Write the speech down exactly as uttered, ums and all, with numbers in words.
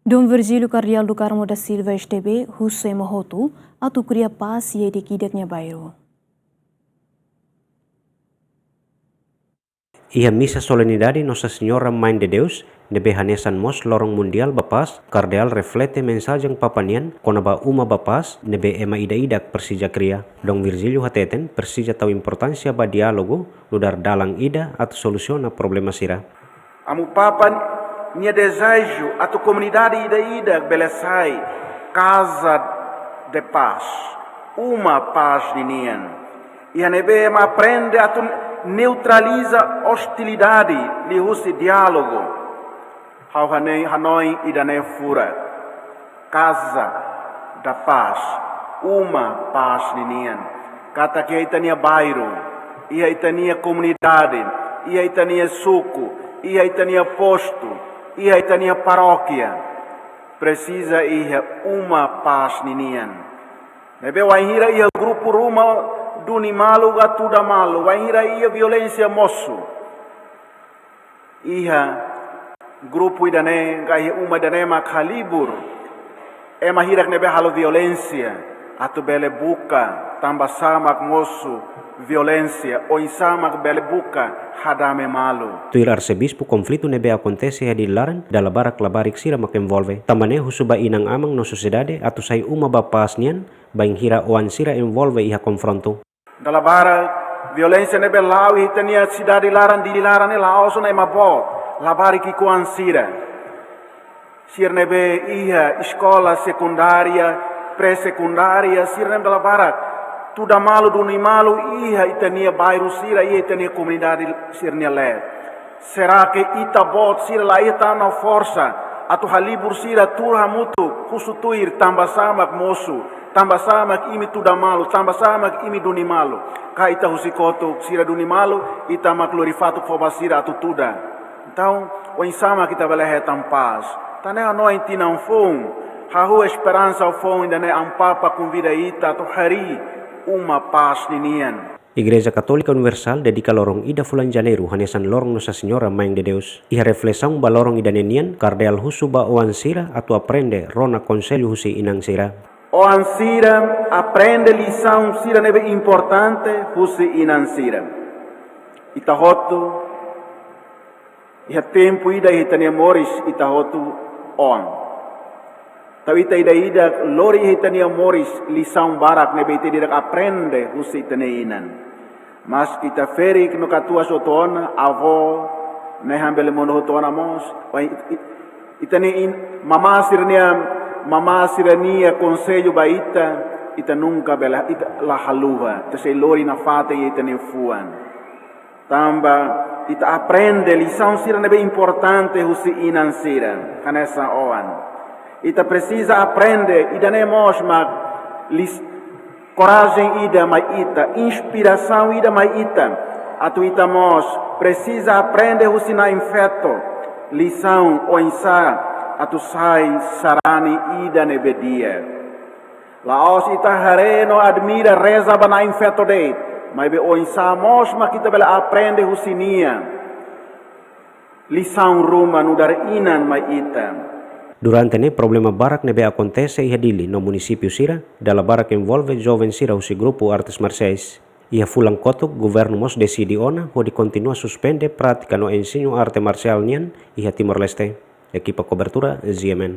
Dom Virgílio Kardeál do Carmo da Silva, S D B, husu ema hotu atu kria pás iha ida-idak nia bairru. Iha misa solenidade Nossa Senhora Mãe de Deus, ne'ebé hanesan mós Loron Mundiál ba Pás, Kardeál reflete mensajen Papa nian kona-ba uma ba pás ne'ebé ema ida-idak presiza kria. Dom Virgílio hateten presiza tau importánsia ba diálogu nu'udar dalan ida atu solusiona problema sira. Amu Papa nia dezeju atu komunidade ida-idak bele sai casa de paz, uma pás ninian. Iha ne'ebé ema aprende atu neutraliza ostilidade liuhusi diálogu. Ha'u hane-, hanoin ida-ne'e furak. Casa da Paz, uma pás ninian. Katak iha ita-nia bairru, iha ita-nia komunidade, iha ita-nia suku, iha ita-nia postu, iha ita-nia parókia, presiza iha uma pás ninian. Ne'ebé wainhira iha grupu ruma duni malu ka tuda malu, wainhira iha violénsia mosu. Iha grupu ida-ne'e, ka iha uma ida-ne'e mak halibur ema hirak ne'ebé halo violénsia, atu bele buka tanbasá mak mosu violénsia, oinsá mak bele buka hadame malu. Tuir Arsebispu, konflitu ne'ebé akontese iha Dili laran, dala barak labarik sira mak envolve. Tanba ne'e husu ba inan-aman no sosiedade atu sai uma ba pás nian, bainhira oan sira envolve iha konfrontu. Dala barak violénsia ne'ebé la'o iha ita-nia sidade laran, Dili laran ne'e la'ós ona ema boot, labarik ki'ikoan sira. Sira ne'ebé iha eskola sekundária, pré-sekundária, sira-ne'e dala barak tuda malu, duni malu iha ita-nia bairru sira, iha ita-nia komunidade sira-nia leet. Será que ita-boot sira la iha tan ona forsa atu halibur sira tuur hamutuk, husu tuir tanbasá mak mosu, tanbasá mak imi tuda malu, tanbasá mak imi duni malu? Ka ita husik kotuk sira duni malu, ita mak lori fatuk fó ba sira atu tuda? Entaun, oinsá mak ita bele hetan pás? Tan ne'e hanoin tinan foun, hahú esperansa foun ida-ne'e Amu Papa konvida ita atu harii uma pás ninian. Igreja Katólika Universál dedika loron ida fulan Janeiru hanesan loron Nossa Senhora Mãe de Deus. Iha reflesaun ba loron ida-ne'e nian, Kardeál husu ba oan sira atu aprende rona konsellu husi inan sira. Oan sira, aprende lisaun sira ne'ebé importante husi inan sira. Ita hotu iha tempu ida iha ita-nia moris, ita hotu oan. Tau ita ida-idak lori iha ita-nia moris lisaun barak ne'ebé ita ida-idak aprende husi ita-nia inan. Maski ita ferik no katuas hotu ona, avó, nehan bele monu hotu ona mós, wai it-, it-, ita-nia in-, mamá sira-nia, mamá sira-nia konsellu ba ita, ita nunka bele, ita la haluha, ita sei lori nafatin iha ita-nia fuan. Tanba ita aprende lisaun sira ne'ebé importante husi inan sira, hanesan oan. Ita presiza aprende, ida-ne'e mós mak lis-, korajen ida mai ita, inspirasaun ida mai ita, atu ita mós presiza aprende husi na'in-feto lisaun oinsá atu sai sarani ida ne'ebé di'ak. La'ós ita haree no admira, reza ba na'in-feto de'it, maibé oinsá mós mak ita bele aprende husi nia lisaun ruma nu'udar inan mai ita. Durante ne'e problema barak ne'ebé akontese iha Dili no munisípiu sira, dala barak envolve joven sira husi grupu artes marsiais. Iha fulan kotuk, governu mós deside ona hodi kontinua suspende prátika no ensinu arte marsiál nian iha Timor-Leste. Ekipa kobertura, G M N.